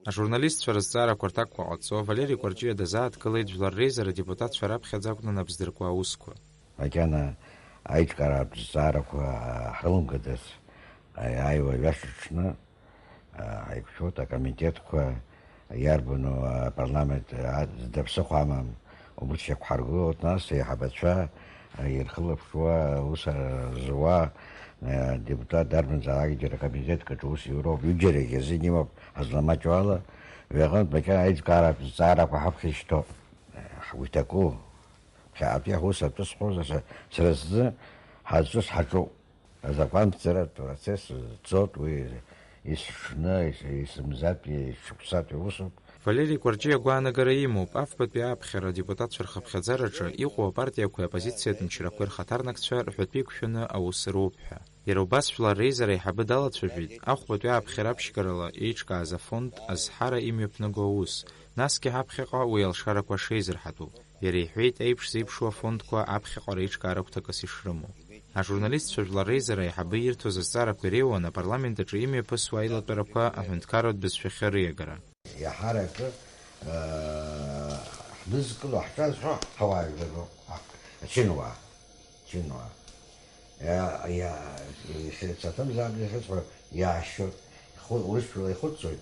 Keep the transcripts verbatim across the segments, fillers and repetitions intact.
Ажурналистцәа рызҵаарақәа рҭакқәа ҟаҵо, Валери Кәарҷиа дазааҭгылеит жәлар реизара адепутатцәа раԥхьаӡа акәны напздыркуа аусқәа. Макьана аиҿкааратә зҵаарақәа ҳрылымгадаз, аиааиуа жәаша ҽны, ҳаиқәшәоит, акомитетқәа иарбану апарламент, а, зда ԥсыхәа амам, убыс иақәҳаргылоит, нас аиҳабацәа, а, ирхылаԥшуа, аус, а, зуа, а, депутат дарбанзаалак џьара акомитетк аҿы аус иуроуп, ҩыџьарагьы азин имоуп, ҳазламаҷуала, уи аҟынтә макьана аиҿкааратә зҵаарақәа ҳаԥхьа ишьҭоуп. Ҳгәы иҭаку, ԥхьаҟатәи ҳус атәы сҳәозар, са, сара сзы ҳазҿыз ҳаҿуп. Азакәанԥҵаратә процесс ҵоит, уи есыҽны, ес-, есымзатәи, есшықәсатәи усуп. Валери Кәарҷиа агәаанагара имоуп, афбатәи ааԥхьара адепутатцәа рхыԥхьаӡараҿы иҟоу апартиақәеи аоппозициатә мчрақәеи рхаҭарнакцәа рҳәатәы иқәшәаны аус руп ҳәа. Иара убас Жәлар Реизара аиҳабы далацәажәеит ахәбатәи ааԥхьара аԥшьгарала еиҿкааз афонд азҳара имҩаԥнаго аус, насгьы ҳаԥхьаҟа уи алшарақәа шеизырҳатәу. Иара иҳәеит, еиԥш зеиԥшу афондқәа аԥхьаҟа реиҿкаара гәҭакыс ишрымоу. Ажурналистцәа Жәлар Реизара аиҳабы ирҭоз азҵаарақәа иреиуан апарламент аҿы имҩаԥысуа аилатәарақәа аҳәынҭқарратә бызшәахьы риагара. Иаҳаракы, э, ҳнызкыло ҳҿазҳәо ҳауаажәлар роуп, ачынуаа, ачынуаа. Иа-, иа-, иахьа-, саҭымзаап иахьысҳәо, иаашьоит, иху-, урысшәала ихәыццоит.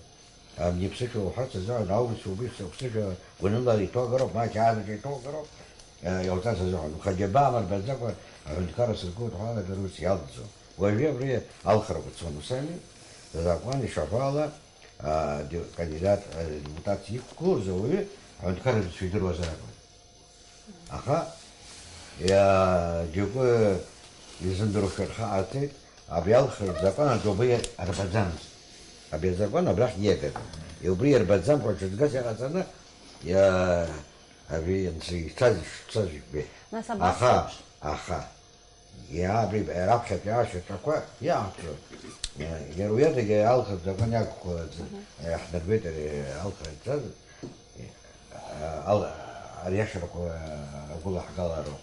Амни ԥсышәала уҳәарц азыҳәан, аурысшәа убри ԥсышәала гәаныла иҭоугароуп, ма ақьаад аҿы иҭоугароуп, э, иауҵарц азыҳәан. Уаха џьабаа мырбаӡакәа аҳәынҭқарра сыргоит уҳәа, егьа рус иалҵӡом. Уажәы абри алхрақәа цон, ус ами, азакәан ишаҳәо ала, а, де-, кандидат, а, депутатс иқәгылоз ауаҩы аҳәынҭқарра бызшәа идыруазар акәын. Аха, иа-, џьоукы изымдыруашәа рхы ҟарҵеит, абри алхратә закәан аҿы убри арбаӡамызт. Абри азакәан абрахь ииагаз. Убри иарбаӡамкәа ҽыҵгас иҟаҵаны, иа-, абри анцәа ицаз ишцаз жәбеит. Нас абас Аха, еиԥш. Аха, иа-, абри раԥхьатәи ашьаҿақәа иаҳцо, иа-, иара уи адагьы алхратә закәан иақәхалаӡ, Мгм. Иаҳдырбеит ари алхратә, ал-, ариашарақәа агәылаҳгалароуп.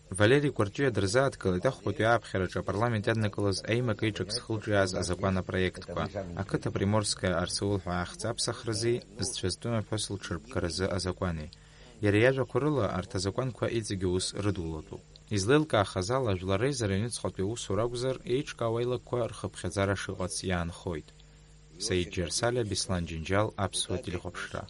Валери Кәарҷиа дырзааҭгылеит ахәбатәи ааԥхьараҿы апарламент иаднакылаз аимак-еиҿак зхылҿиааз азакәан апроектқәа, ақыҭа Приморская Арсаул ҳәа ахьӡ аԥсахрази зцәа зтәым аԥҳәыс лҽырԥгаразы азакәани. Иара иажәақәа рыла, арҭ азакәанқәа иҵегьы ус рыдулатәуп. Излеилкаахаз ала, Жәлар Реизара аҩныҵҟатәи аусура акәзар, еиҿкаау аилакқәа рхыԥхьаӡара шыҟац иаанхоит. Саид Џьарсалиа, Беслан Џьынџьал, Аԥсуа телехәаԥшра.